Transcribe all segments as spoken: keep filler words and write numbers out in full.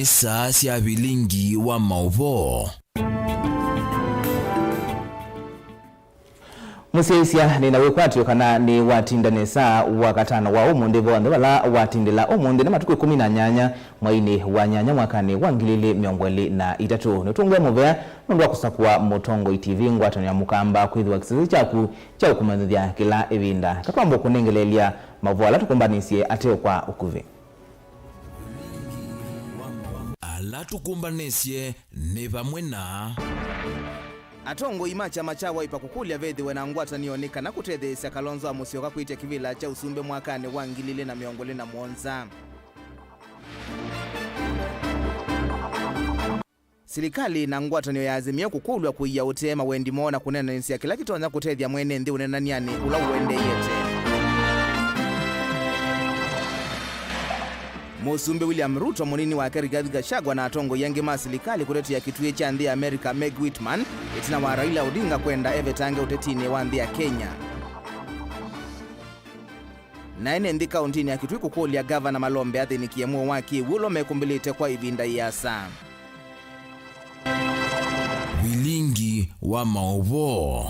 Saa sya vilingi wa maũvoo. Mũsyaĩĩsya nĩ na wĩkwatyo kana nĩ watinda nesa Wakatano wa ũmũnthĩ vonthe vala watindĩla ũmũnthĩ nĩ matukũ ĩkũmi na nyanya mweinĩ wa nyanya mwakanĩ wa ngili ilĩ mĩongo ĩlĩ na itatũ. Nĩtũngwe mũvea nũndũ wa kũsakũa Mũtongoi T V ngwatanĩo ya Mũkamba kwĩthĩwa kĩsese kyaku kya ũkũmanyĩthya kĩla ĩvinda. Katwambo kũnengeleelya maũvoo ala tũkũmbanĩsye ateo kwa ũkuvĩ. Ala tũkũmbanĩsye nĩ vamwe na. Atongoi ma kyama kya Wiper kũkũlya vethĩwe na ngwatanĩo nĩ kana kũtetheesya Kalonzo wa Musyoka kwĩtya kĩvĩla kya ũsumbĩ mwakanĩ wa ngili ilĩ na mĩongo ĩlĩ na mũonza. Silikalĩ na ngwatanĩo ya Azimio kũkũlw'a kũia ũtee mawendi moo na kũneenanĩsya kĩla kĩtonya kũtethya mwene nthĩ ũneenany'anĩ ũla ũendeeie tene. Mũsumbĩ William Ruto, mũnini wake Rigathi Gachagua na atongoi angĩ ma silikalĩ kũtetea kĩtuĩ kya nthĩ ya America Meg Whitman ĩtina wa Raila Odinga kwenda evetange ũtetinĩ wa nthĩ ya Kenya. Na ene nthĩ kaũntĩnĩ ya Kitui kũkũlya ngavana malombe athĩnĩkĩe mũo wa kĩw'ũ ũla mekũmbĩlĩte kwa ĩvinda ĩasa. Vilingi wa maũvoo.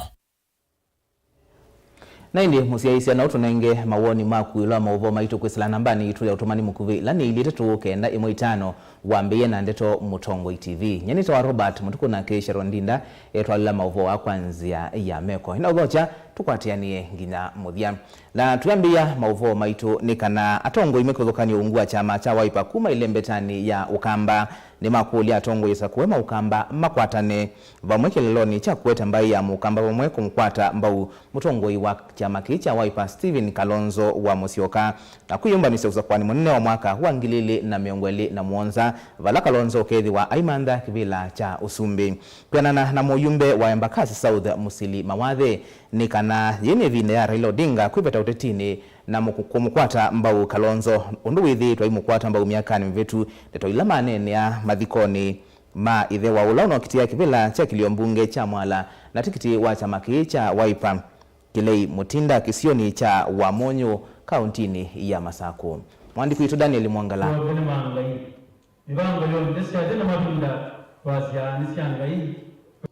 Na ĩndĩ mũsyaĩĩsya, no ũtũnenge mawoni maku ĩũlũ wa maũvoo maitũ kwĩsĩla nambanĩ yitũ ya ũtũmani mũkuvĩ, ĩla nĩ ilĩ itatũ kenda ĩmwe itano, wambĩĩe na ndeto Mũtongoi T V. Nyie nĩtawa Robert Mũtukũ, nake Sharon Ndinda etwalĩla maũvoo aa kwa nzĩa ya meko. Ĩnaũthokya, tũkwatĩanĩe nginya mũthya. Na twĩambĩĩa maũvoo maitũ nĩ kana atongoi mekũthũkany'a ungu wa kyama kya Wiper kuma ĩlembetanĩ ya Ũkamba nĩmakũlya atongoi asakũe ma Ũkamba makwatane vamwe kĩlelonĩ kya kũete mbaĩ ya Mũkamba vamwe kũmũkwata mbau mũtongoi wa kyama kĩĩ kya Wiper Stephen Kalonzo wa Musyoka na kwĩyũmbanĩsya ũsakũanĩ mũnene wa mwaka wa ngili ilĩ na mĩongo ĩlĩ na mũonza, vala Kalonzo ũkethĩwa aimantha kĩvĩla kya ũsumbĩ. Kwĩanana na mũyumbe wa Embakasi South Mũsili Mawathe, nĩ kana yĩĩ nĩ ĩvinda ya Raila Odinga kwĩveta ũtetinĩ na mũkũ-, kũmũkwata mbau Kalonzo, ũndũ wĩthĩĩtwe aimũkwata mbau myakanĩ mĩvĩtu, ndeto ila maneenea mathikonĩ ma ĩthe wa ũla ũnokitĩa kĩvĩla kya kĩlio mbunge kya Mwala na tikiti wa kyama kĩĩ kya Wiper, Kilei Mutinda, kĩsionĩ kya Wamunyu, kaũntinĩ ya Masakũ. Mwandĩki witũ Daniel Mwangala. Maũndũ nĩ ma Ngai. Mĩvango yonthe sya thĩ na mavinda wasya nĩ sya Ngai.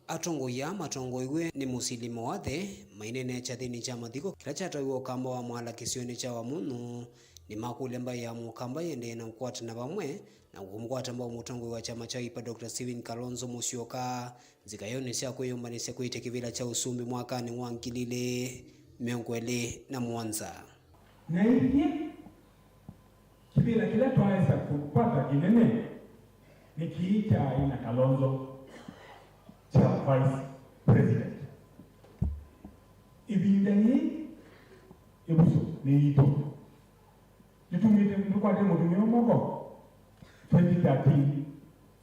Atongoi aa matongoew'e nĩ Mũsili Mawathe maineenea kyathĩnĩ kya mathiko kĩla kyatawiwe Ũkamba wa Mwala kĩsionĩ kya Wamunyu. Nĩmakũlya mbaĩ ya Mũkamba ĩendee na kũkwatana vamwe na kũmũkwata mbau mũtongoi wa kyama kya Wiper Doctor Stephen Kalonzo Musyoka nzikaĩonĩ sya kwĩyũmbanĩsya kwĩtya kĩvĩla kya ũsumbĩ mwakanĩ wa ngili ilĩ mĩongo ĩlĩ na mũonza. Na ithyĩ, kĩvĩla kĩla twaesa kũkwata kĩnene nĩ kĩĩ kya aina Kalonzo kya Vice President. Ĩvinda yĩĩ ĩvuso nĩ yitũ. Nĩtumĩte, nĩtũkwatĩte mũtumĩa ũũ moko twenty thirteen,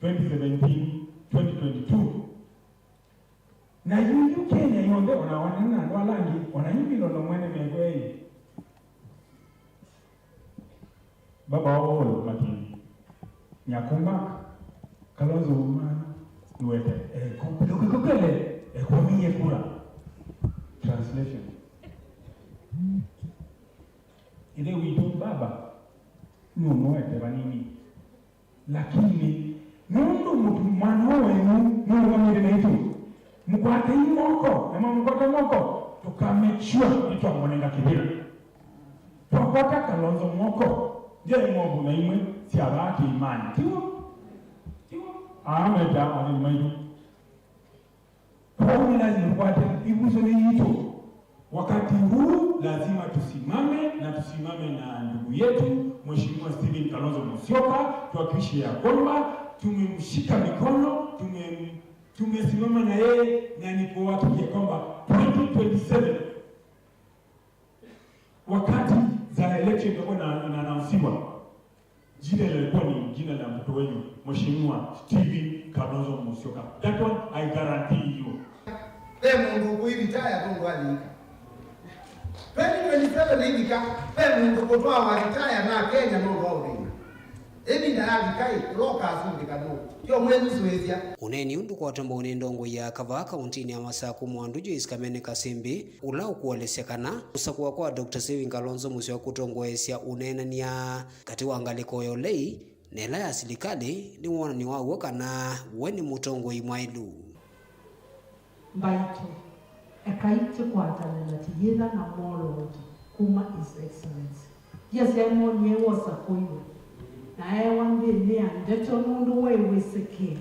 twenty seventeen, twenty twenty-two. Na yu, yu Kenya yonthe, ona wanene na andũ ala angĩ, ona yu Milolo mwene mekweĩ. Baba wa Uhuru Makindi, Nyakuma, Kalonzo Uma, Iwete, eko, kukele, eko miye kura. Translation. Ithe witũ baba, nũmũete vanini. Lakini, nũndũ mũtu-, mwana ũũ wenyu nũrũgamĩte naitũ, mũkwatei moko, na mwamũkwata moko, tũka make sure nĩtwamũnenga kĩvĩla. Twakwata Kalonzo moko, ndyai ng'ombo na imwe sya vaa kĩĩmanĩ. Tiw'o? Tiw'o? Aa meta athĩni maitũ. Kwoou nĩ lazima tũkwate ĩvuso nĩ yitũ. Wakati huu lazima tusimame na tusimame na ndugu yetu Mheshimiwa Stephen Kalonzo Musyoka, tuhakikishe ya kwamba tumemshika mikono, tume-, tumesimama na yeye na ni kuhakikisha kwamba twenty twenty-seven wakati za election itakuwa na, inaannouncewa, jina lilikuwa ni jina la mtoto wenu, Mheshimiwa Stephen Kalonzo Musyoka. That one I guarantee you. Ve mũndũ ũkũĩvitaya nũndũ wa thĩna. Twenty twenty-seven ĩvika, ve mũndũ ũkũtwawa ritaya na Kenya nũndũ wa ũthĩna. Ĩvinda yavika ĩ, ũla ũkasumbĩka nũũ? Tyo mwĩthusũĩsya. Ũneeni ũndũ kwatambwa nĩ ndongoi ya Kavaa kaũntinĩ ya Masakũ Mwandu Joyce Kamene Kasimbi, ũla ũkũelesya kana kũsakũa kwa Doctor Stephen Kalonzo Musyoka kũtongoesya ũneenany'a katĩ wa ngalĩko ya ũlei na ĩla ya silikalĩ nĩ wonany'o wa w'o kana we nĩ mũtongoi mwaĩlu. Mbaitũ, ekai tũkwatane na tũyĩtha na mwolooto kuma His Excellency. Ndia syaĩ monie wosa kũiwe na eewa nthĩnĩ ya ndeto nũndũ waĩ wĩsĩkĩe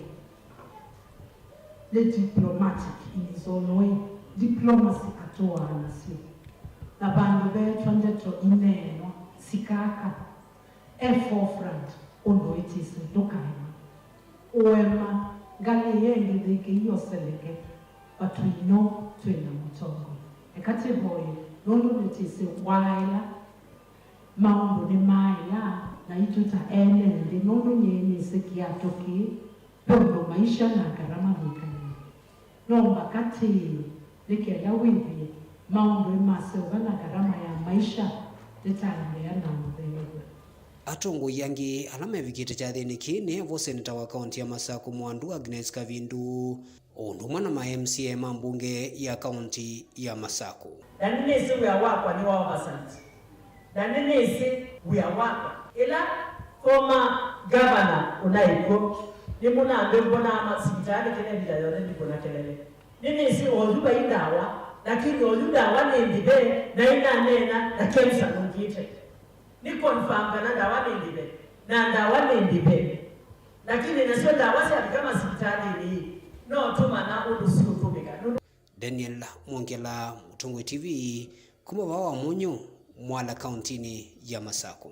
nĩ diplomatic in his own way. Diplomacy atũaa nasyo. Na vandũ veetwa ndeto ineenwa, sikaka e forefront ũndũ ĩtĩsĩ ndũkaema. Ũema, ngalĩ ĩngĩ thĩkĩ ioseleke, but we know twĩ na mũtongoi. Eka tĩvoye nũndũ nĩtĩsĩ waaĩla maũndũ nĩmaaĩla, naitũ ta ene nthĩ, nũndũ nyie nĩsĩ kĩato kĩĩ ve ũndũ maisha na ngarama yĩkalile. No mbakatĩĩe nĩ kenda wĩthĩe maũndũ nĩmaseũva na ngarama ya maisha nĩtaendeea na mũtheew'a. Atongoi angĩ ala mevikĩte kyathĩnĩ kĩĩ nĩ vo seneta wa kaunti ya Masakũ Mwandu Agnes Kavindu, o ũndũ ũmwe na ma M C A ma mbunge ya kaunti ya Masakũ. Na nĩnĩsĩ wĩa wakwa nĩ wa oversight. Na nĩnĩsĩ wĩa wakwa. Ĩla former governor ũnaĩ kw'o, nĩmũnambĩ mbonaa ma sivitalĩ kĩla ĩvinda yonthe ndikũna kelele. Nĩnĩsĩ oyu vai ndawa, lakini oyu ndawa nĩ ndive, na ĩnaneena na KEMSA nũkĩte. Nĩ confirm kana ndawa nĩ ndive, na ndawa nĩ ndive. Lakini nasyo ndawa syavika masivitalĩnĩ, no tũmanya ũndũ siũtũmĩka. Nũndũ Daniel Mwongela, Mũtongoi T V, kuma vaa wa Mũnyũ, Mwala, kauntinĩ ya Masakũ.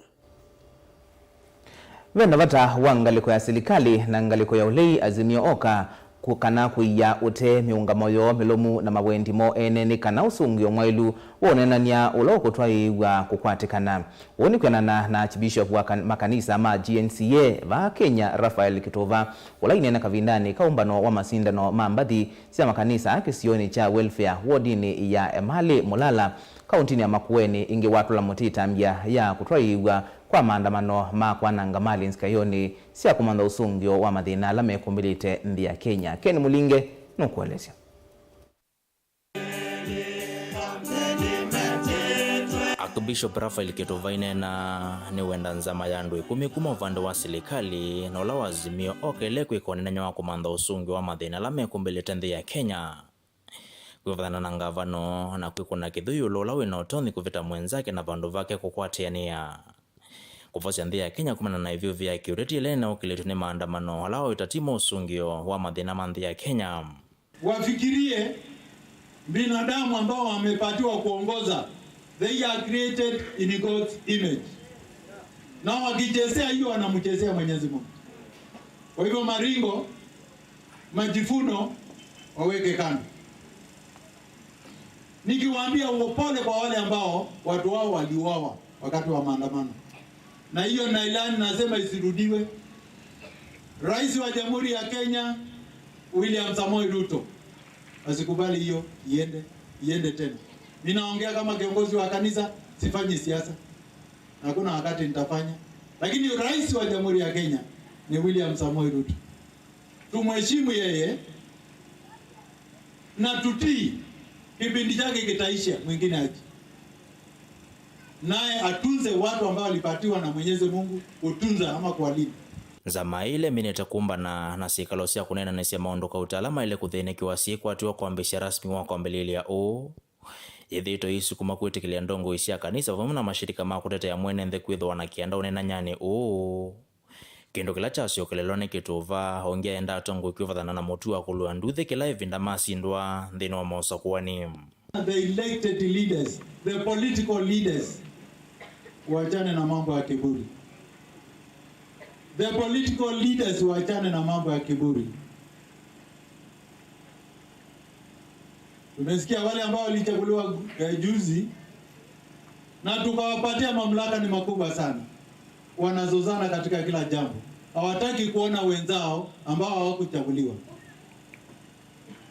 Ve na vata wa ngalĩko ya silikalĩ na ngalĩko ya ũlei Azimio Oka kũ-, kana kũia ũtee mĩũngamo yoo mĩlũmu na mawendi moo ene nĩ kana ũsũngĩo mwaĩlu wa ũneenany'a ũla ũkũtwaĩĩw'a kũkwatĩkana. Ũu nĩ kwĩanana na Archbishop wa kan-, makanisa ma G N C A vaa Kenya, Raphael Kĩtũva, ũla aineena kavindanĩ ka ũmbano wa masindano ma mbathi sya makanisa kĩsionĩ kya Welfare wodinĩ ya Emali Mulala, kauntinĩ ya Makueni, ĩngĩ watũla mũtĩ ĩtambya ya kũtwaĩĩw'a kwa maandamano ma kwananga mali nzikaĩonĩ sya kũmantha ũsũngĩo wa mathĩna ala mekũmbĩlĩte nthĩ ya Kenya. Ken Mũlinge nũkũelesya. Archbishop Raphael Kĩtũva aineena nĩwenda nzama ya andũ ĩkũmi kuma ũvande wa silikalĩ na ũla wa Azimio Oka ĩle kwĩka ũneenany'a wa kũmantha ũsũngĩo wa mathĩna ala mekũmbĩlĩte nthĩ ya Kenya. Kwĩvathana na ngavano na kwĩkũna kĩthũ ĩũlũ ũla wĩ na ũtonyi kũvĩta mwenzake na vandũ vake kũkwatĩanĩa. Kũvosya nthĩ ya Kenya kumana na ĩvyũvĩ ya kĩũteti ĩla ĩnaũkĩlĩtw'e nĩ maandamano ala wawĩta ti ma ũsũngĩo wa mathĩna ma nthĩ ya Kenya. Wafikirie binadamu ambao wamepatiwa kuongoza, they are created in God's image, na wakichezea hiyo wanamchezea Mwenyezi Mungu. Kwa hivyo maringo, majivuno waweke kando. Nikiwaambia upole kwa wale ambao watu wao waliuawa wakati wa maandamano, na hiyo nailani nasema isirudiwe. Rais wa Jamhuri ya Kenya William Samoei Ruto asikubali hiyo iende, iende tena. Mimi naongea kama kiongozi wa kanisa, sifanyi siasa. Hakuna wakati nitafanya. Lakini rais wa Jamhuri ya Kenya ni William Samoei Ruto. Tumheshimu yeye na tutii. Kipindi chake kitaisha, mwingine aje, naye atunze watu ambao walipatiwa na Mwenyezi Mungu kutunza ama kuwalinda. Nzama ĩĩ ĩleminĩte kũmbana na syĩkalo sya kũneenanĩsya maũndũ kauta ala maĩle kũthĩnĩkĩwa syĩkwatĩwa kwambĩsya rasmi wa kwambĩlĩĩlya ũũ. Yĩthĩĩtwe ĩisukuma kwĩtĩkĩlya ndongoi sya kanisa vamwe na mashirika ma kũtetea mwene nthĩ kwĩthĩwa na kĩanda ũneenan'yanĩ ũũ. Kĩndũ kĩla kyasyokelelwa nĩ Kĩtũva, ũngĩ aenda atongoi kwĩvathana na mũtuo wa kũlũa nduthi kĩla ĩvinda masindwa nthĩnĩ wa maũsakũani. The elected leaders, the political leaders, wachane na mambo ya kiburi. The political leaders wachane na mambo ya kiburi. Tumesikia wale ambao walichaguliwa eh, juzi na tukawapatia mamlaka ni makubwa sana, wanazozana katika kila jambo, hawataki kuona wenzao ambao hawakuchaguliwa.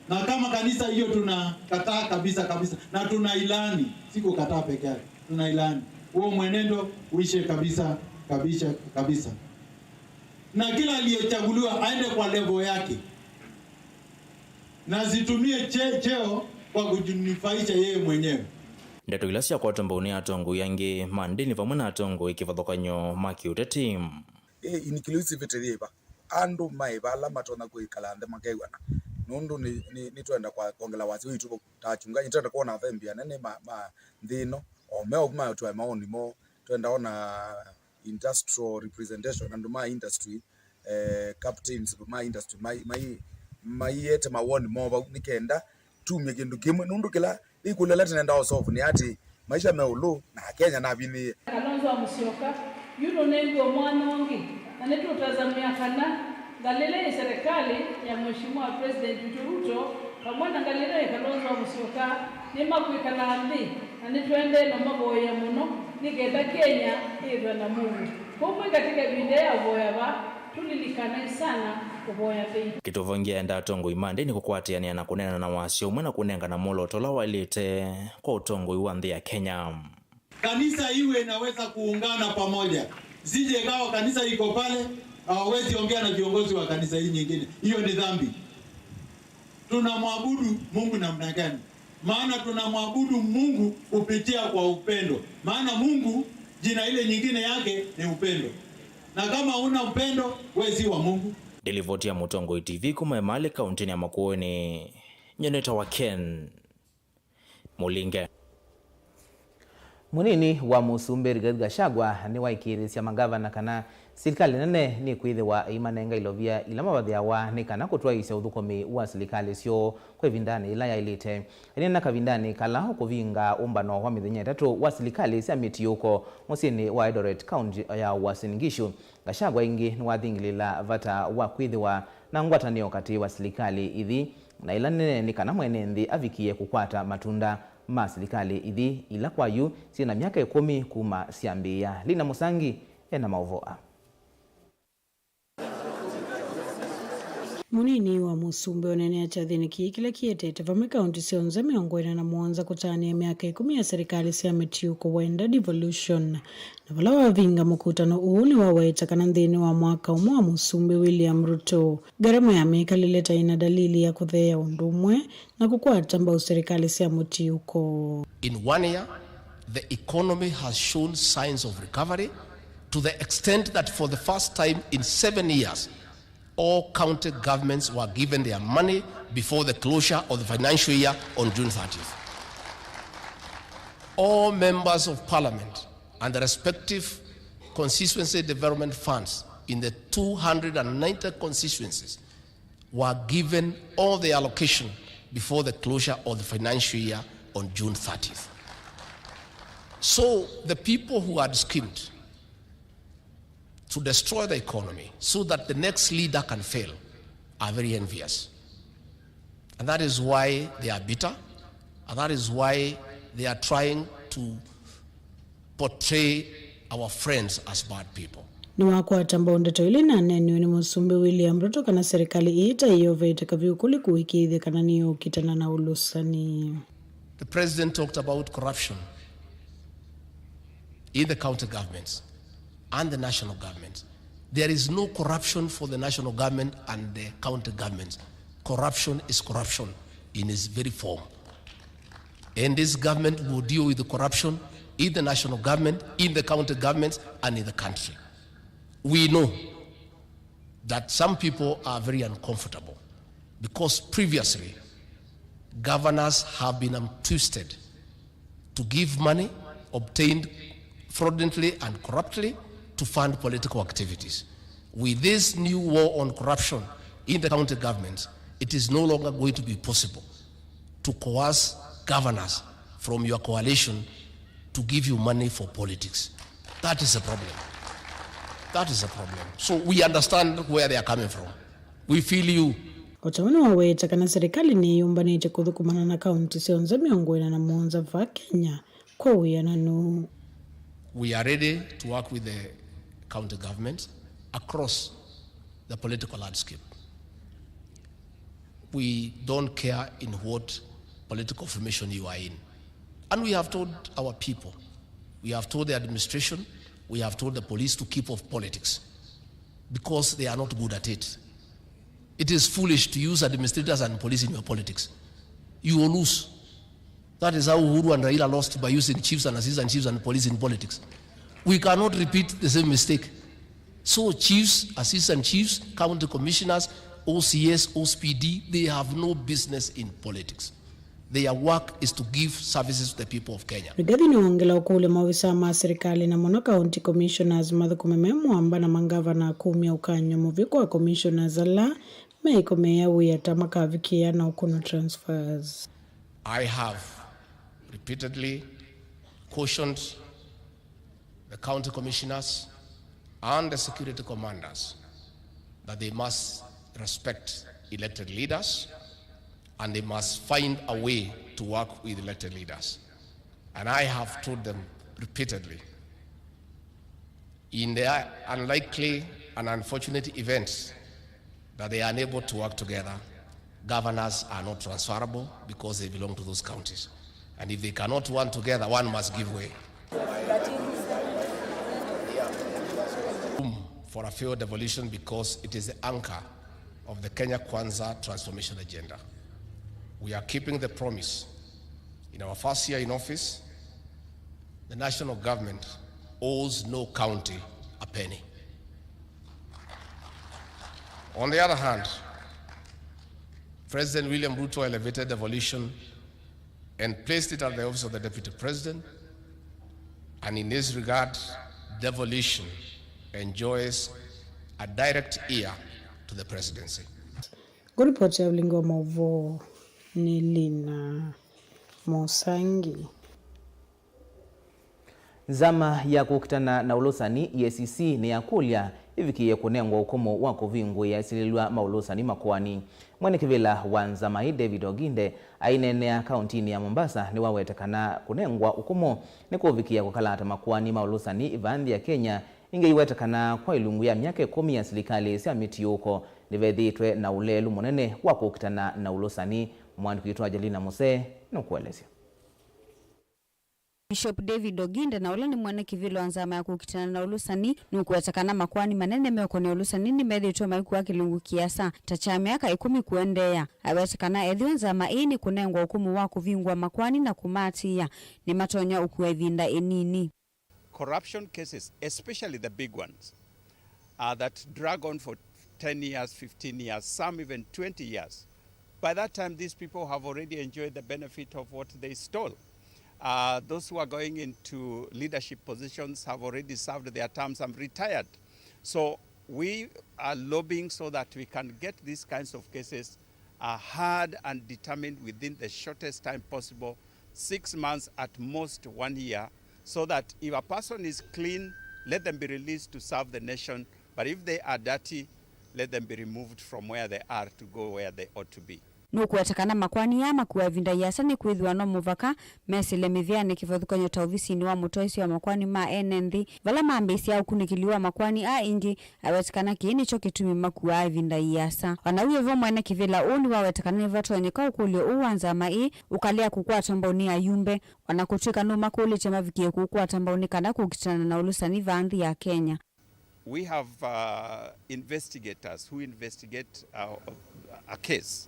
Na kama kanisa hiyo tunakataa kabisa kabisa, na tunailaani, si kukataa peke yake, tunailaani huo mwenendo uishe kabisa kabisa kabisa, na kila aliyechaguliwa aende kwa level yake na asitumie che, cheo kwa kujinufaisha yeye mwenyewe. Ndeto ila syakwatwa mbau nĩ atongoi angĩ ma ndĩni vamwe na atongoi kĩvathũkany'o ma kĩũteti. Ĩ, inclusivity yĩva? Andũ maĩva ala matonya kwĩkala nthĩ makew'ana? Nũndũ nĩ, nĩ, nĩtwenda kwa, kwongela wasya witũ vau ta achungaji, nĩtwenda kwona athembi anene ma, ma nthĩ ĩno, o me ũu matwae mawoni moo. Twenda ona industrial representation, andũ ma industry, eh, captains ma industry mai, mai, maiete mawoni moo vau nĩ kenda tumye kĩndũ kĩmwe, nũndũ kĩla ĩkũlyo ĩla tũnendaa ũsolve nĩ atĩ maisha me ũlũ na Akenya navinyĩĩe. Kalonzo wa Musyoka, yu nũnengiwe mwanya ũngĩ, na nĩtũtazamĩa kana ngalĩle yĩ serikali ya Mheshimiwa President witũ Ruto vamwe na ngalĩle yĩ Kalonzo wa Musyoka nĩmakwĩkala nthĩ, na nĩtũendee na mavoya mũno nĩ kenda Kenya yĩthwe na mũuo. Kwoou mwĩ katika ĩvinda ya ũvoya vaa, tũlilikanai sana kũvoya faith. Kĩtũvongia enda atongoi ma ndĩni kũkwatĩanĩa na kũneena na wasya ũmwe na kũnengana mwolooto ũla waĩlĩte kwa ũtongoi wa nthĩ ya Kenya. Kanisa iwe inaweza kuungana pamoja. Sije ikawa kanisa iko pale, hawawezi ongea na kiongozi wa kanisa hii nyingine. Hiyo ni dhambi. Tunamwabudu Mungu namna gani? Maana tunamwabudu Mungu kupitia kwa upendo. Maana Mungu, jina ile nyingine yake ni upendo. Na kama huna upendo, wewe si wa Mungu. Nĩ livoti ya Mũtongoi T V kuma Emali, kauntinĩ ya Makueni. Nyie nĩtawa Ken Mũlinge. Mũnini wa Mũsumbĩ Rigathi Gachagua nĩwaĩkĩĩthĩsya mangavana kana silikalĩ nene nĩkwĩthĩwa ĩimanenga ilovia ila mavathĩawa nĩ kana kũtwaĩĩsya ũthũkũmi wa silikalĩ syoo kwa ĩvindanĩ yĩla yaĩlĩte. Aineena kavindanĩ kala ũkũvinga ũmbano wa mĩthenya ĩtatũ wa silikalĩ sya mĩtiũko mũsyĩnĩ wa Eldoret, kaunti ya Uasin Gishu, Gachagua ĩngĩ nĩwathingĩlĩĩla vata wa kwĩthĩwa na ngwatanĩo katĩ wa silikalĩ ithi na ĩla nene nĩ kana mwene nthĩ avikie kũkwata matunda ma silikalĩ ithi ila kwa yu syĩ na myaka ĩkũmi kuma syambĩĩa. Lina Mũsangi ena maũvoo aa. Mũnini wa mũsumbĩ ũneenea kyathĩnĩ kĩĩ kĩla kĩetete vamwe kaunti syonthe mĩongo ĩna na mũonza kũtanĩa myaka ĩkũmi ya serikali sya mĩtiũko, wenda devolution. Na vala wavinga mũkutano ũũ nĩwaweta kana nthĩnĩ wa mwaka ũmwe wa Mũsumbĩ William Ruto, ngarama ya mĩkalĩle ta ĩna dalili ya kũtheea ũndũ ũmwe na kũkwata mbau serikali sya mũtiũko. In one year, the economy has shown signs of recovery to the extent that for the first time in seven years, all county governments were given their money before the closure of the financial year on June thirtieth. All members of parliament and the respective constituency development funds in the two hundred and ninety constituencies were given all the allocation before the closure of the financial year on June thirtieth. So the people who had schemed to destroy the economy so that the next leader can fail are very envious. And that is why they are bitter, and that is why they are trying to portray our friends as bad people. Nĩwakwata mbau ndeto ila inaneeniwe nĩ Mũsumbĩ William Ruto kana serikali ĩĩ ta ĩyovete kavyũ kũlĩ kũĩkĩĩthya kana nĩyũkitana na ũlũsani. The president talked about corruption in the county governments and the national government. There is no corruption for the national government and the county governments. Corruption is corruption in its very form. And this government will deal with the corruption in the national government, in the county governments, and in the country. We know that some people are very uncomfortable because previously governors have been untwisted to give money obtained fraudulently and corruptly to fund political activities. With this new war on corruption in the county governments, it is no longer going to be possible to coerce governors from your coalition to give you money for politics. That is a problem. That is a problem. So we understand where they are coming from. We feel you. O ta ũu nĩwaweta kana serikali nĩyũmbanĩtye kũthũkũmana na kaunti syonthe mĩongo ĩna na mũonza va Kenya kwa wĩananu. We are ready to work with the county governments across the political landscape. We don't care in what political formation you are in. And we have told our people, we have told the administration, we have told the police to keep off politics because they are not good at it. It is foolish to use administrators and police in your politics. You will lose. That is how Uhuru and Raila lost, by using chiefs and assistant chiefs and police in politics. We cannot repeat the same mistake. So chiefs, assistant chiefs, county commissioners, O C S, O C P D, they have no business in politics. Their work is to give services to the people of Kenya. Rigathi nĩwongela ũkũlya maovisaa ma silikalĩ na mũno county commissioners mathũkũme me mũamba na mangavana kumya ũkany'o mũvyũ kwa commissioners ala meĩkomeea wĩa ta makavikĩĩa na ũkũnwa transfers. I have repeatedly cautioned the county commissioners and the security commanders that they must respect elected leaders and they must find a way to work with elected leaders. And I have told them repeatedly, in the unlikely and unfortunate events that they are unable to work together, governors are not transferable because they belong to those counties. And if they cannot work together, one must give way. Room for a failed devolution because it is the anchor of the Kenya Kwanza transformation agenda. We are keeping the promise. In our first year in office, the national government owes no county a penny. On the other hand, President William Ruto elevated devolution and placed it at the office of the Deputy President, and in this regard, devolution enjoys a direct heir to the presidency. Ngũripoti ya ũlingi wa maũvoo nĩ Lina Mũsangi. Nzama ya kũkitana na ũlũsani, E A C C, nĩyakũlya ĩvikĩĩe kũnengwa ũkũmũ wa kũvingũĩa ĩsilĩlw'a ma ũlũsani makoani. Mwene kĩvĩla wa nzama ĩĩ, David Oginde, aineenea kauntinĩ ya Mombasa, nĩwawete kana kũnengwa ũkũmũ nĩkũvikĩĩa kũkala ta makoani ma ũlũsani vaa nthĩ ya Kenya, ĩngĩ aiweta kana kwa ĩlungu ya myaka ĩkũmi ya silikalĩ sya mĩtiũũko, nĩvethĩĩtwe na ũleelu mũnene wa kũkitana na ũlũsani. Mwandĩki witũ Angelina Musee nũkũelesya. Bishop David Oginde, na ũla nĩ mwene kĩvĩla wa nzama ya kũkitana na ũlũsani, nũkũweta kana makoani manene meũkonea ũlũsani nĩmethĩĩtwe maikua kĩlungu kĩasa ta kya myaka ĩkũmi kũendeea. Aweta kana ethĩwa nzama ĩĩ nĩkũnengwa ũkũmũ wa kũvingũa makoani na kũmaatĩĩa, nĩmatonya ũkua ĩvinda ĩnini. Corruption cases, especially the big ones, uh, that drag on for ten years, fifteen years, some even twenty years. By that time, these people have already enjoyed the benefit of what they stole. Uh, those who are going into leadership positions have already served their terms and retired. So we are lobbying so that we can get these kinds of cases are heard and determined within the shortest time possible, six months, at most one year, so that if a person is clean, let them be released to serve the nation, but if they are dirty, let them be removed from where they are to go where they ought to be. Nũkũweta kana makoani aa makuaa ĩvinda ĩasa nĩkwĩthĩwa no mũvaka mesĩle mĩvĩanĩ kĩvathũkany'o ta ovisinĩ wa mũtwaĩĩsya wa makoani ma ene nthĩ, vala mambĩĩsyaa ũkunĩkĩli wa makoani aa ĩngĩ. Aweta kana kĩĩ nĩkyo kĩtumi makuaa ĩvinda ĩasa. O na wĩ vo, mwene kĩvĩla ũũ nĩwaweta kana nĩvatonyeka ũkũlyo ũũ wa nzama ĩĩ ũkalea kũkwata mbau nĩ ayumbe, o na kũtw'ĩka nũmakũlĩtye mavikĩe kũũkwata mbau nĩ kana kũkitana na ũlũsani vaa nthĩ ya Kenya. We have, uh, investigators who investigate, uh, a case.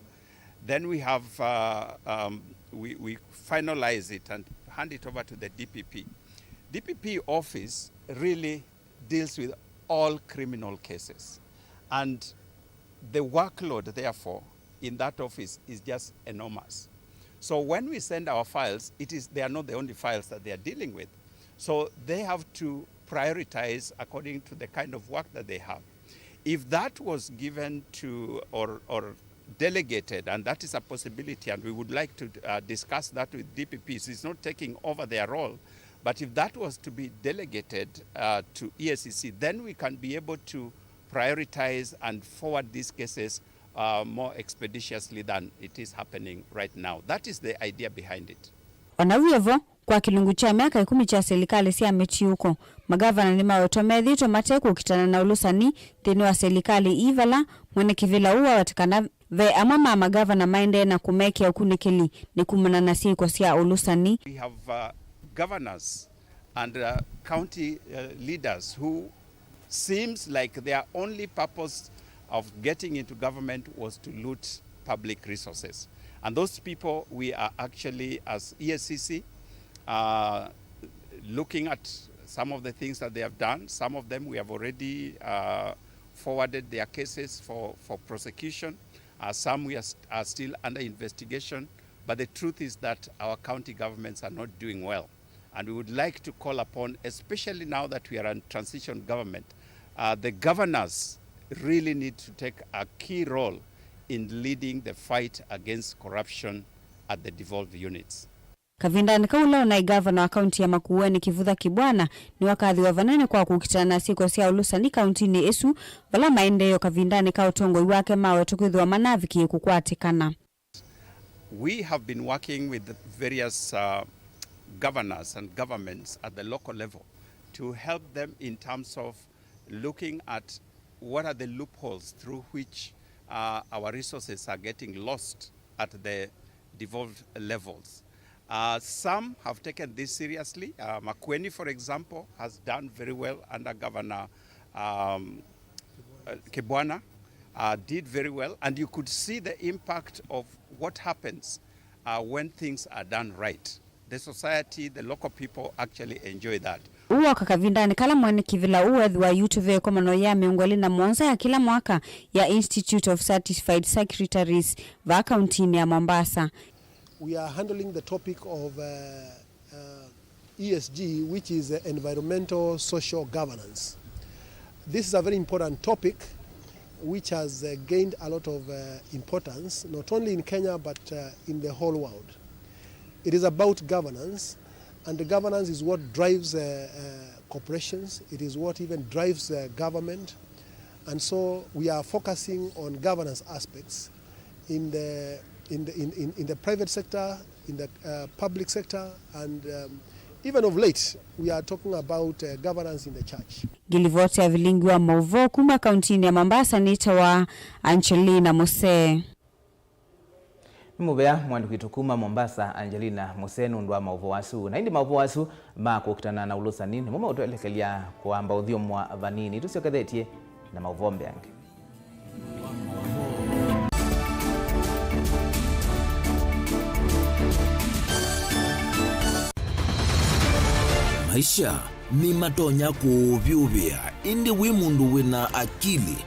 Then we have, uh, um, we, we finalize it and hand it over to the D P P. D P P office really deals with all criminal cases. And the workload, therefore, in that office is just enormous. So when we send our files, it is, they are not the only files that they are dealing with. So they have to prioritize according to the kind of work that they have. If that was given to or, or delegated, and that is a possibility, and we would like to, uh, discuss that with D P Ps. It's not taking over their role, but if that was to be delegated, uh, to E A C C, then we can be able to prioritize and forward these cases, uh, more expeditiously than it is happening right now. That is the idea behind it. O na wĩ vo, kwa kĩlungu kya myaka ĩkũmi kya silikalĩ sya mĩtiũko, magavana nĩmawetwa methĩĩtwe mate kũkitana na ũlũsani nthĩnĩ wa silikalĩ ii, vala mwene kĩvĩla ũũ waweta kana ve amwe ma magavana maendee na kũmekĩa ũkunĩkĩli nĩ kumana na syĩko sya ũlũsani. We have, uh, governors and, uh, county, uh, leaders who seems like their only purpose of getting into government was to loot public resources. And those people, we are actually, as E A C C, uh, looking at Some of the things that they have done, some of them we have already uh, forwarded their cases for, for prosecution. Uh, some we are, st- are still under investigation. But the truth is that our county governments are not doing well. And we would like to call upon, especially now that we are in transition government, uh, the governors really need to take a key role in leading the fight against corruption at the devolved units. Kavindanĩ kau, ũla ũnaĩ ngavana wa kaunti ya Makueni, Kivutha Kibwana, nĩwakathiwa vanene kwa kũkitana na syĩko sya ũlũsani kauntinĩ ĩsu, vala maendeeo kavindanĩ ka ũtongoi wake mawetwe kwĩthĩwa manavikĩe kũkwatĩkana. We have been working with the various uh, governors and governments at the local level to help them in terms of looking at what are the loopholes through which uh, our resources are getting lost at the devolved levels. Uh, some have taken this seriously. Uh, Makueni, for example, has done very well under Governor um, uh, Kibwana, uh, did very well, and you could see the impact of what happens uh, when things are done right. The society, the local people actually enjoy that. Ũu woka kavindanĩ kala mwene kĩvĩla ũũ ethĩwa yu tũvea ĩkomano ya mĩongo ĩlĩ na mũonza ya kĩla mwaka ya Institute of Certified Secretaries vaa kauntinĩ ya Mombasa. We are handling the topic of uh, uh, E S G, which is uh, environmental social governance. This is a very important topic which has uh, gained a lot of uh, importance, not only in Kenya but uh, in the whole world. It is about governance, and the governance is what drives uh, uh, corporations. It is what even drives uh, government. And so we are focusing on governance aspects in the, in the, in, in, in the private sector, in the uh, public sector, and um, even of late, we are talking about uh, governance in the church. Ngilivoti ya vilingi wa mauvoo kuma kauntinĩ ya Mombasa nĩtawa Angelina Musee. Nĩ mũvea mwandĩki witũ kuma Mombasa, Angelina Musee, nũndũ wa maũvoo asu. Na ĩndĩ maũvoo asu ma kũkitana na ũlũsani nĩmo maũtwelekelya kũamba ũthyũmũa vanini. Tũsyokethetye na maũvoo mbeange. Maisha nĩmatonya kũũvyũvĩa, ĩndĩ wĩ mũndũ wĩna akili,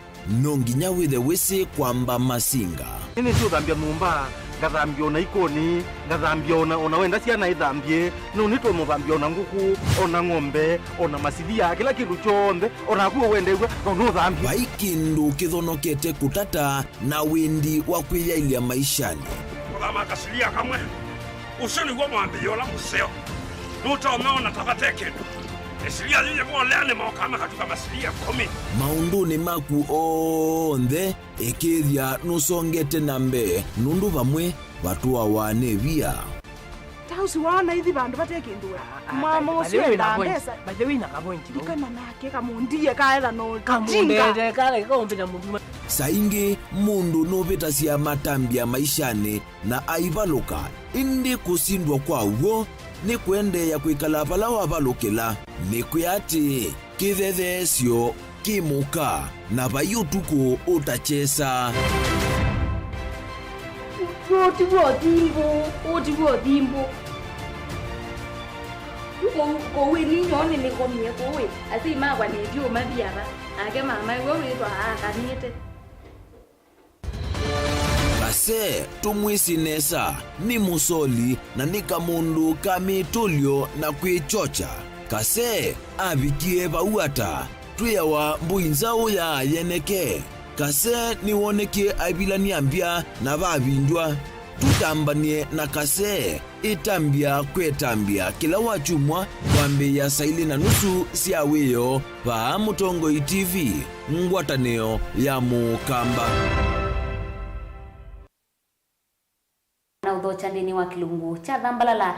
no nginya wĩthe wĩsĩ kwamba masinga. Nĩnĩsĩ ũthambya nyũmba, ngathambya ona ikonĩ, ngathambya ona, ona wenda syana ithambye, no nĩtwe mũthambya ona ngũkũ, ona ng'ombe, ona masilia, kĩla kĩndũ kyonthe, onaku ũwendew'a, no nũthambye. Vai kĩndũ kĩthonokete kũtata na wĩndi wa kwĩyaĩlya maishanĩ. Kũthama kasilia kamwe. Ũsu nĩw'o mwambĩĩo ũla mũseo. Nũtonya ona ta vate kĩndũ. Ĩsilia yĩyĩvolea nĩmokaa makatuka masilia ĩkũmi. Maũndũnĩ maku onthe, ĩkĩĩthya nũsongete na mbee, nũndũ vamwe vatũawa nĩ via. Ta ũsu waona ithi vandũ vate kĩndũ we. Mama ũsu endaa mbesa. By the way, na kavointi. Ndikana nake kamũndie kaetha no kamũndete kale kaũmbĩta mũndũ. Saa ingĩ mũndũ nũvĩtasya matambya maishanĩ na aivalũka, ĩndĩ kũsindwa kwa w'o nĩ kũendeea kwĩkala vala wavalũkĩla. Nĩkwĩa atĩĩ, kĩthetheesyo kĩ mũka, na vai ũtukũ ũtakyesa. Ũũ ti w'o thimbũ, ũũ ti w'o thimbũ. Kũu, kũu ĩni nyoo nĩnĩkomie kũu ĩ, asyai makwa nĩtyo mathi ava, nake mama ĩwe wĩtwa akanĩte. Kase, tũmwĩsĩ nesa, nĩ mũsoli na nĩ kamũndũ ka mĩtũlyo na kwĩkyokya. Kase avikie vau ata? Twĩawa mbũi nzaũ ya yeneke. Kase nĩwonekie aivilany'a mbya na vavindwa. Tũtambany'e na Kase. Ĩtambya kwetambya kĩla wakyumwa kwambĩĩa saa ilĩ na nusu sya wĩoo vaa Mũtongoi T V, ngwatanĩo ya Mũkamba. Na ũthokya nthĩnĩ wa kĩlungu kya Thambalala.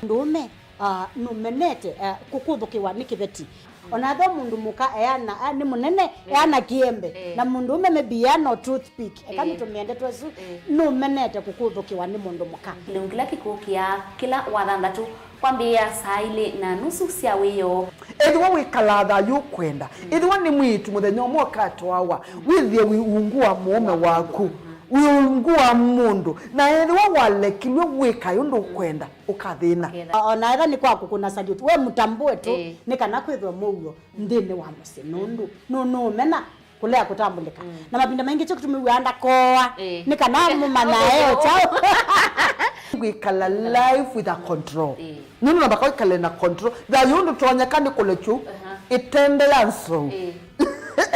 Mũndũũme, ah, nũmenete, ah, kũkũthũkĩwa nĩ kĩveti. Ona ethĩwa mũndũ mũka eana, ah, nĩ mũnene, eh, eana kĩembe. Eh. Na mũndũũme maybe eana o toothpick. Eka, eh, nĩtũmĩe ndeto ĩsu, eh, nũmenete kũkũthũkĩwa nĩ mũndũ mũka. Kĩlungu kĩla kĩkũkĩa kĩla Wathanthatũ kwambĩĩa saa ilĩ na nusu sya wĩoo. Ethĩwa wĩkalaa thayũ ũkwenda, ethĩwa nĩ mwĩĩtu mũthenya ũmwe ũkatwawa, wĩthĩe wĩ ungu wa mũũme waku. Wĩ ungu wa mũndũ, na ethĩwa walekilw'e wĩka ũndũ ũkwenda, ũkathĩna. Ũkethĩa. O na ethĩwa nĩ kwa kũkũna salute, we mũtambũe tu, ĩĩ, nĩ kana kwĩthwe mũuo nthĩnĩ wa mũsyĩ, nũndũ nũ-, nũũmena kũlea kũtambũlĩka. Mm. Na mavinda maingĩ kyo kĩtumi wĩaa ndakoa, ĩĩ, nĩ kana mũmanyae o kyaũ. Kwĩkala life with a control. Ĩĩ. Nũndũ namba kwĩkale na control. Thayũ ndũtonyeka nĩ kũlekyu, aha, ĩtende ya nzou. Ĩĩ.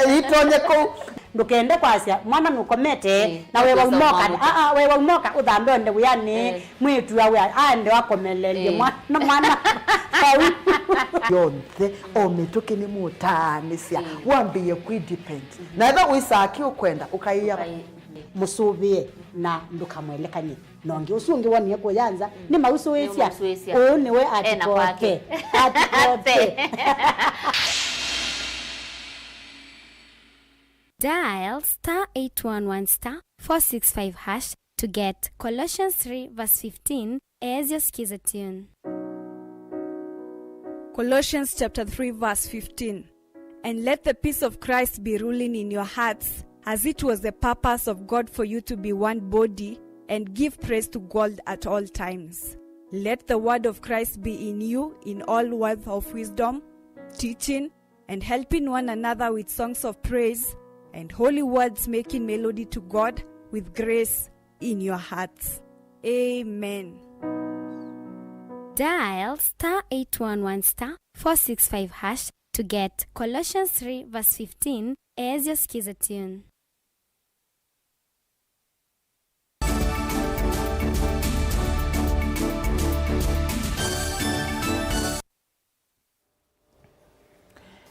Ĩitonye kũu. Ndũkende kwasya mwana nũkomete, ĩĩ, na we waumoka, aa, we waumoka ũthambe onde wĩanĩ, ĩĩ, mwĩĩtu awe aende wakomelelye, ĩĩ, mwana, mwana vau. Yonthe, o mĩtũkĩ nĩmũtaanĩsya, ĩĩ, wambĩĩe kwĩ depend. Mhm. Na ethĩwa wĩsaa kĩ ũkwenda, ũkaĩa. Ũkaĩ-, mũsũvĩe na ndũkamwelekany'e. Na ũngĩ ũsu ũngĩ wonie kũya nza, mm, nĩmausũĩsya. Nĩmausũĩsya. Ũũ nĩwe. Ena kwake. Atikote. Atikote. Dial star eight one one star four six five hash to get Colossians three verse fifteen as your skiza tune. Colossians chapter three verse fifteen. And let the peace of Christ be ruling in your hearts, as it was the purpose of God for you to be one body, and give praise to God at all times. Let the word of Christ be in you in all words of wisdom, teaching, and helping one another with songs of praise and holy words, making melody to God with grace in your hearts. Amen. Dial star eight one one star four six five hash to get Colossians three verse fifteen as your skiza tune.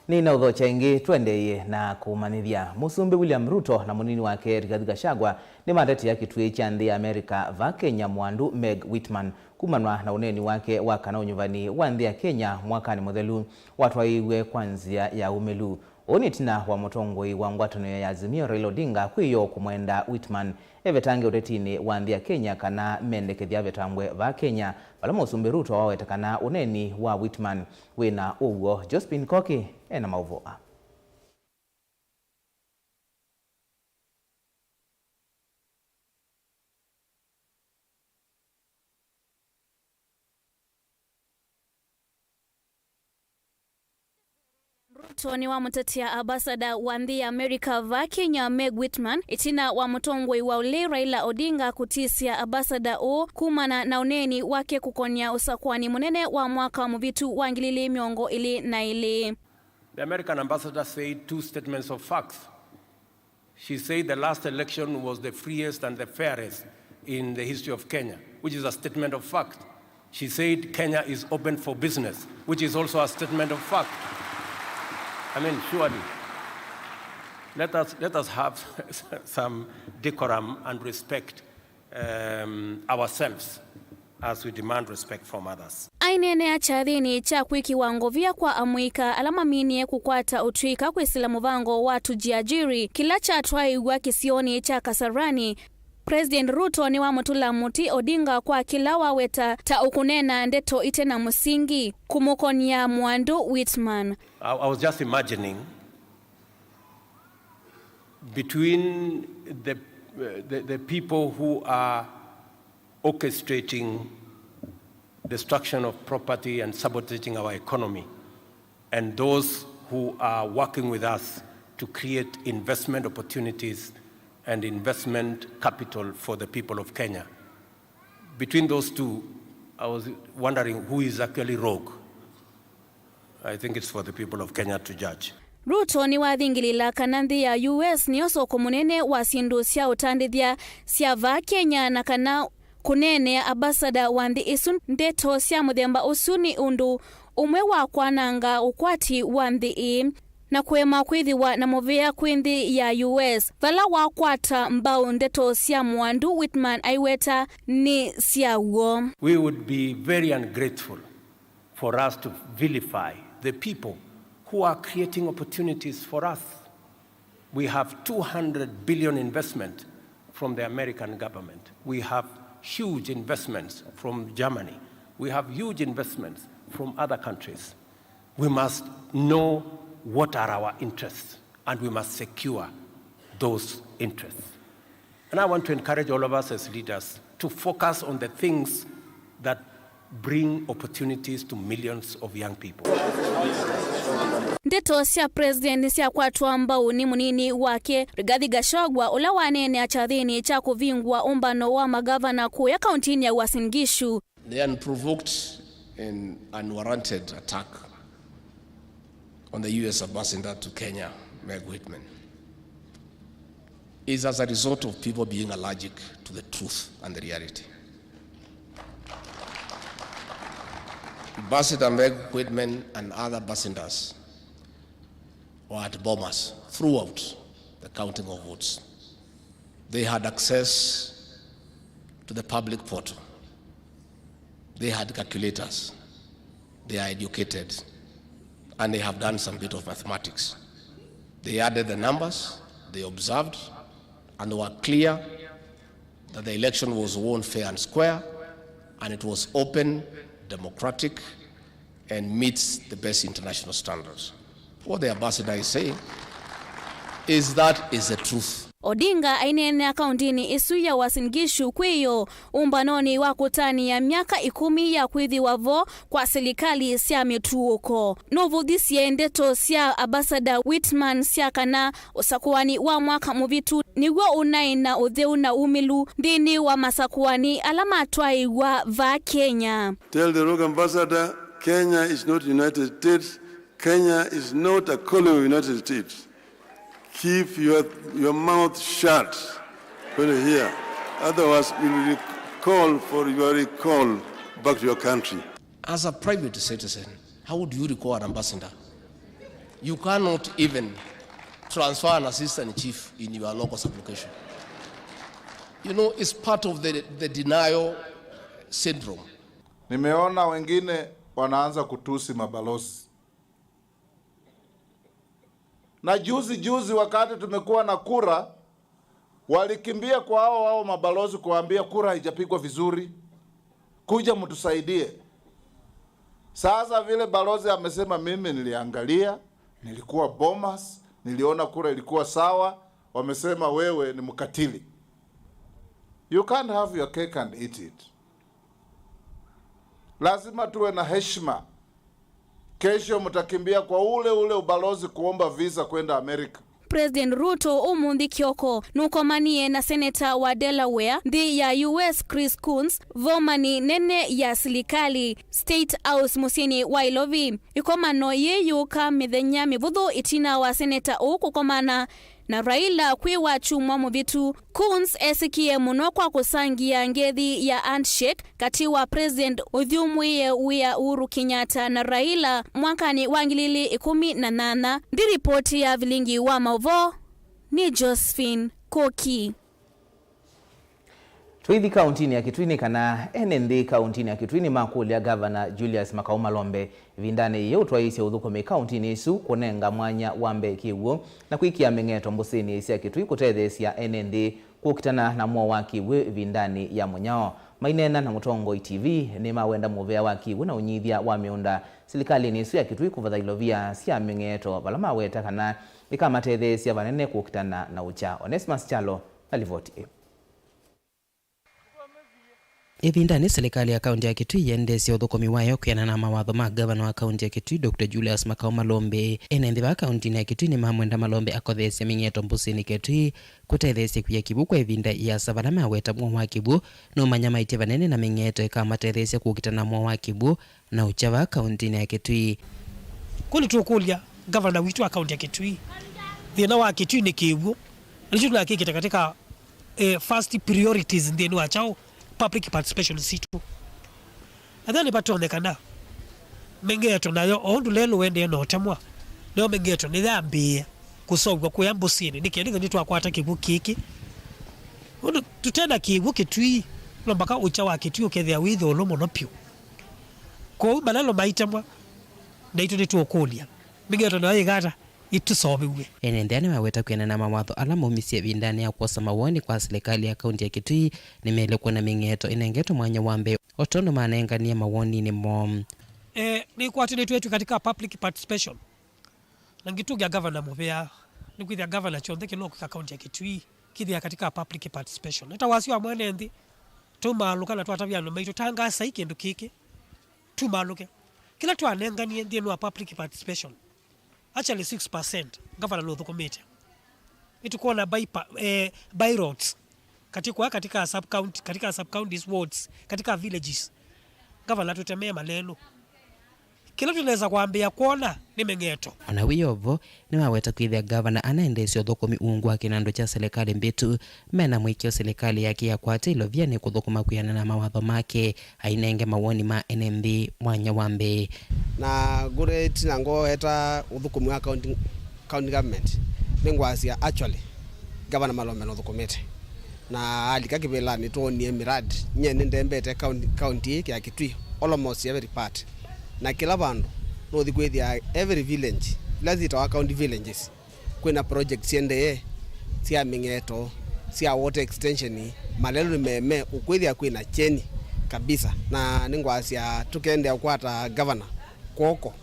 Nĩnaũthokya ĩngĩ, tũendeeye na kũmanyĩthya. Mũsumbĩ William Ruto na mũnini wake Rigathi Gachagua nĩmatetea kĩtuĩ kya nthĩ ya America va Kenya mwandu Meg Whitman kumanwa na ũneeni wake wa kana ũnyuvani wa nthĩ ya Kenya mwakanĩ mũthelu watwaĩiw'e kwa nzĩa ya ũmĩlu. Ũũ nĩ ĩtina wa mũtongoi wa ngwatanĩo ya Azimio, Raila Odinga, kwĩyoo kũmwenda Whitman evetange ũtetinĩ wa nthĩ ya Kenya kana mendekethya avetangwe vaa Kenya, vala Mũsumbĩ Ruto waweta kana ũneeni wa Whitman wĩ na ũw'o. Josephine Koki ena maũvoo aa. Ruto nĩwamũtetea ambasada wa nthĩ ya America vaa Kenya, Meg Whitman, ĩtina wa mũtongoi wa ũlĩ Raila Odinga kũtĩsya ambasada ũũ kumana na ũneeni wake kũkony'a ũsakũani mũnene wa mwaka mũvĩtu wa ngili ilĩ mĩongo ĩlĩ na ĩlĩ. The American ambassador said two statements of facts. She said the last election was the freest and the fairest in the history of Kenya, which is a statement of fact. She said Kenya is open for business, which is also a statement of fact. I mean, surely, let us, let us have some decorum and respect um, ourselves as we demand respect from others. Aineenea kyathĩnĩ kya kwĩkĩwa ngovia kwa amũika ala maminie kũkwata ũtw'ĩka kwĩsĩla mũvango wa Tujiajiri, kĩla kyatwaĩw'a kĩsionĩ kya Kasarani, President Ruto nĩwamũtũla mũtĩ Odinga kwa kĩla waweta ta ũkũneena ndeto ite na mũsingi kũmũkony'a mwandu Whitman. I, I was just imagining between the, the, the people who are orchestrating destruction of property and sabotaging our economy, and those who are working with us to create investment opportunities and investment capital for the people of Kenya. Between those two, I was wondering who is actually rogue. I think it's for the people of Kenya to judge. Ruto nĩwathingĩlĩla kana nthĩ ya U S nĩyo soko mũnene wa syĩndũ sya ũtandĩthya sya vaa Kenya, na kana kũneenea ambasada wa nthĩ ĩsu ndeto sya mũthemba ũsu nĩ ũndũ ũmwe wa kwananga ũkwati wa nthĩ ĩĩ na kũema kwĩthĩwa na mũvea kwĩ nthĩ ya U S, vala wakwata mbau ndeto sya mwandu Whitman aiweta nĩ sya w'o. We would be very ungrateful for us to vilify the people who are creating opportunities for us. We have two hundred billion investment from the American government. We have huge investments from Germany. We have huge investments from other countries. We must know what are our interests, and we must secure those interests. And I want to encourage all of us as leaders to focus on the things that bring opportunities to millions of young people. Ndeto sya President nĩsyakwatwa mbau nĩ mũnini wake, Rigathi Gachagua, ũla waneenea kyathĩnĩ kya kũvingũa ũmbano wa magavana kũya kauntinĩ ya Uasin Gishu. The unprovoked and unwarranted attack on the U S ambassador to Kenya, Meg Whitman, is as a result of people being allergic to the truth and the reality. Ambassador Meg Whitman and other ambassadors were at Bomas throughout the counting of votes. They had access to the public portal. They had calculators. They are educated. And they have done some bit of mathematics. They added the numbers, they observed, and they were clear that the election was won fair and square, and it was open, democratic, and meets the best international standards. What the ambassador is saying is that is the truth. Odinga aineenea kauntinĩ ĩsu ya Uasin Gishu kwĩyo ũmbanonĩ wa kũtanĩa myaka ĩkũmi ya kwĩthĩwa vo kwa silikalĩ sya mĩtuũko. Nũvũthisye ndeto sya Ambassador Whitman sya kana ũsakũani wa mwaka mũvĩtu nĩw'o ũnaĩ na ũtheu na umĩlu nthĩnĩ wa masakũani ala matwaĩw'a vaa Kenya. Tell the rogue ambassador, Kenya is not United States. Kenya is not a colony of United States. Keep your, your mouth shut when you hear. Otherwise, you'll recall for your recall back to your country. As a private citizen, how do you recall an ambassador? You cannot even transfer an assistant chief in your local sub-location. You know, it's part of the, the denial syndrome. Nimeona wengine wanaanza kutusi mabalozi. Na juzi juzi, wakati tumekuwa na kura, walikimbia kwa hao hao mabalozi kuambia kura haijapigwa vizuri. Kuja mtusaidie. Sasa vile balozi amesema, mimi niliangalia, nilikuwa Bomas, niliona kura ilikuwa sawa, wamesema wewe ni mkatili. You can't have your cake and eat it. Lazima tuwe na heshima. Kesho mtakimbia kwa ule ule ubalozi kuomba visa kwenda Amerika. President Ruto ũmũnthĩ kĩoko nũkomanie na seneta wa Delaware nthĩ ya U S Chris Coons, vomani nene ya silikalĩ, State House, mũsyĩnĩ wa Ilovi. Ĩkomano yĩĩ yũka mĩthenya mĩvũthũ ĩtina wa seneta ũũ kũkomana na Raila kwĩ wakyumwa mũvĩtu. Coons esikie mũno kwa kũsangĩa ngethi ya handshake katĩ wa President ũthyũmũĩe wĩa Uhuru Kenyatta na Raila mwakanĩ wa ngili ili ĩkũmi na nyanya. Nthĩ ripoti ya vilingi wa maũvoo nĩ Josephine Koki. Twĩthi kauntinĩ ya Kitui nĩ kana ene nthĩ kauntinĩ ya Kitui nĩmakũlya Gavana Julius Makau Malombe ĩvindanĩ yĩĩ ũtwaĩĩsye ũthũkũmi kauntinĩ ĩsu kũnenga mwanya wa mbee kĩw'ũ na kwĩkĩa mĩng'eto mbũsĩnĩ sya Kitui kũtetheesya ene nthĩ kũkitana na mũo wa kĩw'ũ ĩvindanĩ ya mũnyao. Maineena na Mũtongoi T V, nĩmawenda mũvea wa kĩw'ũ na ũnyithya wa mĩũnda silikalĩnĩ ĩsu ya Kitui kũvatha ilovia sya mĩng'eto vala maweta kana ĩkamatetheesya vanene kũkitana na ũkya. Onesmus Kyalo na livoti ĩĩ. Ĩvindanĩ silikalĩ ya kaunti ya Kitui yĩendeesye ũthũkũmi wayo kwĩanana na mawatho ma ngavana wa kaunti ya Kitui, Doctor Julius Makau Malombe, ene nthĩ vaa kauntinĩ ya Kitui nĩmamwenda Malombe akotheesye mĩng'eto mbũsĩnĩ Kitui kũtetheesya kwia kĩw'ũ kwa ĩvinda ĩasa vala maweta mũo wa kĩw'ũ nũmanyamaĩtye vanene na mĩng'eto ĩkamatetheesya kũkitana na mũo wa kĩw'ũ na ũkya vaa kauntinĩ ya Kitui. Kũu nĩtũkũlya ngavana witũ wa kaunti ya Kitui, thĩna wa Kitui nĩ kĩw'ũ, na nĩkyo tũnakĩkĩte katika, eh, first priorities nthĩnĩ wa kyaũ, public participation sitũ. Na then nĩvatonyekana mĩng'eto nayo, o ũndũ lelũ ũendee na ũtemwa, nayo mĩng'eto nĩyambĩĩe kũseũvw'a kũya mbũsĩnĩ, nĩ kenda nĩtwakwata kĩw'ũ kĩkĩ. Ũndũ tũte na kĩw'ũ Kitui, no mpaka ũkya wa Kitui ũkethĩa wĩ ĩũlũ mũno vyũ. Kwoou malelũ maitemwa, naitũ nĩtũũkũlya, mĩng'eto nayo ĩkata ĩtũseũvĩw'e. Ene nthĩ aa nĩmaweta kwĩanana na mawatho ala maumisye ĩvindanĩ ya kwosa mawoni kwa silikalĩ ya kaunti ya Kitui, nĩmaĩle kwona mĩng'eto ĩnengetwe mwanya wa mbee, o tondũ manenganie mawoninĩ moo. Eh, nĩkwatanĩtw'e twĩ katika public participation. Na ngĩtũngĩa ngavana mũvea, nĩkwĩthĩa ngavana kyonthe kĩla ũkwĩka kaunti ya Kitui, Kĩthĩa katika public participation. Nĩ ta wasya wa mwene nthĩ, tũmaalũka na twatavya andũ maitũ, tangaasai kĩndũ kĩkĩ, tũmaalũke. Kĩla twanenganie nthĩnĩ wa public participation, actually six percent, ngavana nũthũkũmĩte. Nĩtũkwona by pa-, eh, by roads, katika, katika sub county, katika sub counties, wards, katika villages. Ngavana tũtemee malelũ. Kĩla tũnesa kwambĩĩa kwona nĩ mĩng'eto. O na wĩ o vo, nĩwaweta kwĩthĩa ngavana anaendeesya ũthũkũmi ungu wa kĩnandũ kya silikalĩ mbĩtu, mena mũĩkĩĩo silikalĩ yake yakwata ilovia nĩ kũthũkũma kwĩanana na mawatho make, ainenge mawoni ma ene nthĩ mwanya wa mbee. Na ngũre ĩtina ngoeta ũthũkũmi wa county, county government, nĩngwasya actually, ngavana Malome nũthũkũmĩte. Na alika kĩvĩlanĩ, twonie miradi. Nyie nĩndembete county, county ĩĩ ya Kitui almost every part. Na kĩla vandũ, nũthi kwĩthĩa every village, ila syĩtawa county villages, kwĩna project syendee, sya mĩng'eto, sya water extension, malelũ nĩ meme, ũkwĩthĩa kwĩna kyeni kabisa. Na nĩngwasya tũkendea kũkwata governor kw'oko,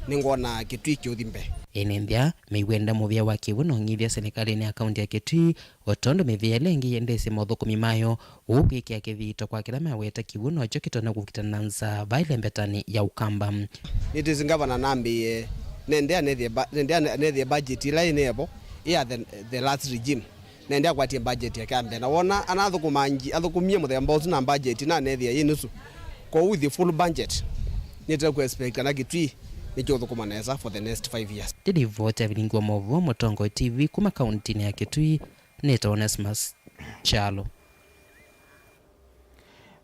nĩngwona Kitui kĩũthi mbee. Ene nthĩ aa meiwenda mũvĩa wa kĩw'ũ na ũng'ithya silikalĩnĩ ya kaunti ya Kitui, o tondũ mĩvĩa ĩla ĩngĩ yendesye mothũkũmi mayo, ũu kwĩkĩa kĩthito kwa kĩla maweta kĩw'ũ nokyo kĩtonya kũkitana na nzaa va ĩlembetanĩ ya Ũkamba. Nĩtwĩsĩ ngavana nambĩĩe, nendea nethĩe ba-, nendea ne-, nethĩe budget ĩla ĩnevo, ĩ ya the, the last regime. Nendea kwatie budget yake ya mbee. Na wona anathũkũma nji-, athũkũmie mũthemba ũsu na budget na nethĩa yĩ nusu. Kwoou the full budget, nĩtũkũ expect kana Kitui nĩkĩũthũkũma nesa for the next five years. Ndĩlivoti ya vilingi wa maũvoo Mũtongoi T V kuma kauntinĩ ya Kitui, nĩtawa Onesmus Kyalo.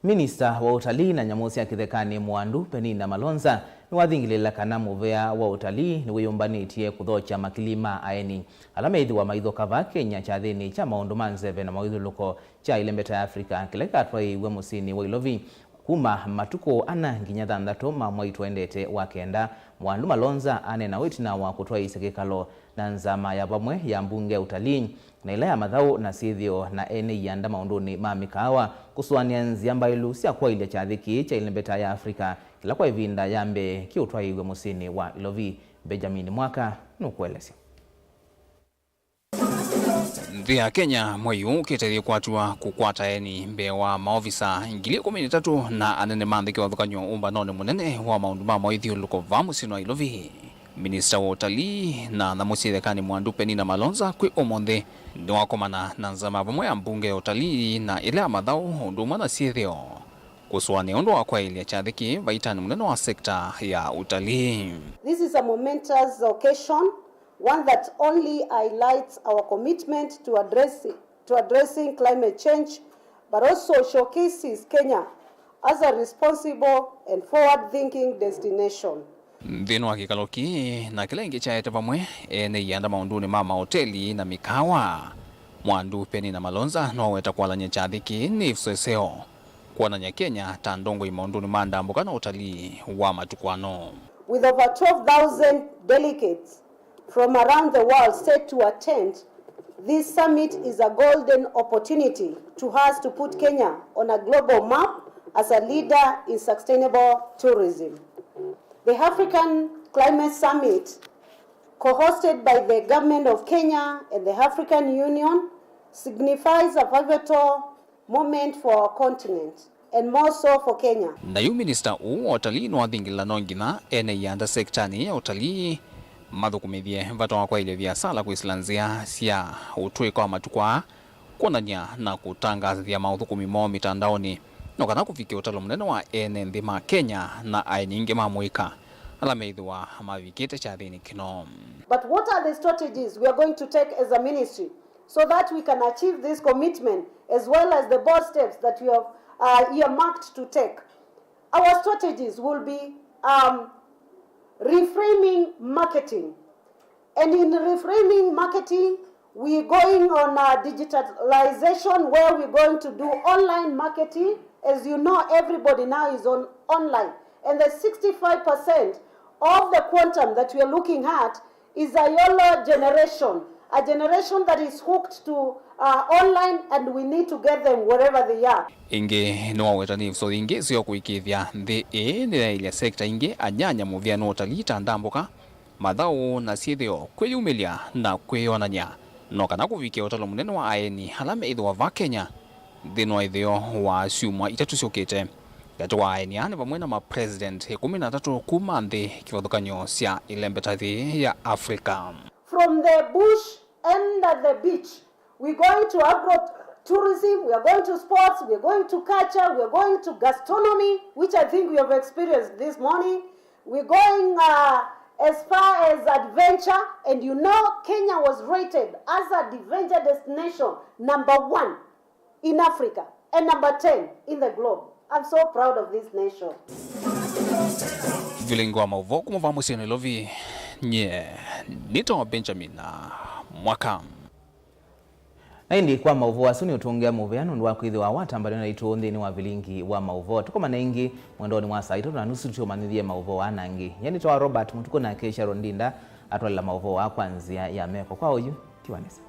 Minista wa ũtalii na nyamũ sya kĩthekanĩ Mwandu Penina Malonza nĩwathingĩlĩĩla kana mũvea wa ũtalii nĩwĩyũmbanĩtye kũthokya makili ma aeni ala meĩthĩwa maithũka vaa Kenya kyathĩnĩ kya maũndũ ma nzeve na mawĩthyũlũlũko kya ĩlembeta ya Africa kĩla kĩkatwaĩĩw'e mũsyĩnĩ wa Ilovi kuma matukũ ana nginya thanthatũ ma mwai tũendete wa kenda. Mwandu Malonza aneena ũitina wa kũtwaĩĩsya kĩkalo na nzama ya vamwe ya mbunge ya ũtalii na ĩla ya mathaũ na syĩthĩo na ene ianda maũndũnĩ ma mĩkaawa kũsũanĩa nzĩa mbaĩlu sya kwaĩlya kyathĩ kĩĩ kya ĩlembeta ya Africa kĩla kwa ĩvinda ya mbee kĩũtwaĩĩw'e mũsyĩnĩ wa Ilovi. Benjamin Mwaka nũkũelesya. Nthĩ ya Kenya mwei ũũ ũkĩte yĩkwatw'a kũkwata eni mbee wa maovisa ngili ĩkũmi na itatũ na anene ma nthĩ kĩvathũkany'o ũmbanonĩ mũnene wa maũndũ ma maũthyũlũlũko vaa mũsyĩnĩ wa Ilovi. Minista wa ũtalii na nyamũ sya ĩthekanĩ Mwandu Penina Malonza kwĩ ũmũnthĩ nĩwakomana na nzama vamwe ya mbunge ya ũtalii na ĩla ya mathaũ ũndũ ũmwe na syĩthĩo kũsũanĩa ũndũ wa kwaĩlya kyathĩ kĩĩ vaitanĩ mũnene wa sekta ya ũtalii. This is a momentous occasion, one that only highlights our commitment to addressing, to addressing climate change, but also showcases Kenya as a responsible and forward-thinking destination. Nthĩnĩ wa kĩkalo kĩĩ na kĩla ĩngĩ kyaete vamwe ene ianda maũndũnĩ ma maoteli na mĩkaawa, Mwandu Penina Malonza nĩwaweta kwalany'a kyathĩ kĩĩ nĩ ĩseseo kwonany'a Kenya ta ndongoi maũndũnĩ ma ndambũka na ũtalii wa matukũ ano. With over twelve thousand delegates from around the world set to attend, this summit is a golden opportunity to us to put Kenya on a global map as a leader in sustainable tourism. The African Climate Summit, co-hosted by the Government of Kenya and the African Union, signifies a pivotal moment for our continent and more so for Kenya. Na yu minista ũũ wa ũtalii nĩwathingĩlĩla no nginya ene ianda sektanĩ ya ũtalii mathũkũmĩthye vata wa kwaĩlya viasala kwĩsĩla nzĩa sya ũtũĩka wa matukũ aa, kwonany'a na kũtangathĩthya maũthũkũmi moo mĩtandaonĩ, no kana kũvikĩa ũtalo mũnene wa ene nthĩ ma Kenya na aeni aingĩ ma mũika ala meĩthĩwa mavikĩte kyathĩnĩ kĩno. But what are the strategies we are going to take as a ministry so that we can achieve this commitment as well as the bold steps that we have, uh, earmarked to take? Our strategies will be, um, reframing marketing. And in reframing marketing, we going on, uh, digitalization where we're going to do online marketing. As you know, everybody now is on online. And the sixty-five percent of the quantum that we are looking at is a YOLO generation, a generation that is hooked to, uh, online, and we need to get them wherever they are. Ĩngĩ nĩwaweta nĩ ĩvuso yingĩ syo kũĩkĩĩthya nthĩ ĩĩ nĩyaĩlya sekta ingĩ anyanya mũvĩanĩ wa ũtalii ta ndambũka, mathaũ na syĩthĩo, kwĩyumĩlya na kwĩyonany'a. no kana kũvikĩa ũtalo mũnene wa aeni ala meĩthĩwa va Kenya nthĩnĩ wa ĩtheo wa syumwa itatũ syũkĩte. Katĩ wa aeni aa nĩ vamwe na ma president ĩkũmi na atatũ kuma nthĩ kĩvathũkany'o sya ĩlembeta yĩĩ ya Africa. From the bush under the beach, we're going to agro tourism, we are going to sports, we are going to culture, we are going to gastronomy, which I think we have experienced this morning. We're going uh, as far as adventure, and you know, Kenya was rated as an adventure destination number one in Africa and number ten in the globe. I'm so proud of this nation. Vilingi wa maũvoo kuma vaa mũsyĩ Nairobi, nyie nĩtawa Benjamin Mwaka. Na ĩndĩ kwa maũvoo asu nĩ ũtũngĩa mũvea nũndũ wa kwĩthĩwa watambanĩwa naitũ nthĩnĩ wa vilingi wa maũvoo. Tũkomane ĩngĩ mwendonĩ wa saa itatũ na nusu tũmanyĩthye maũvoo aa na angĩ. Nyie nĩtawa Robert Mũtukũ nake Sharon Ndinda atwalela maũvoo aa kwa nzĩa ya meko. Kwa oyu, tiwa nesa.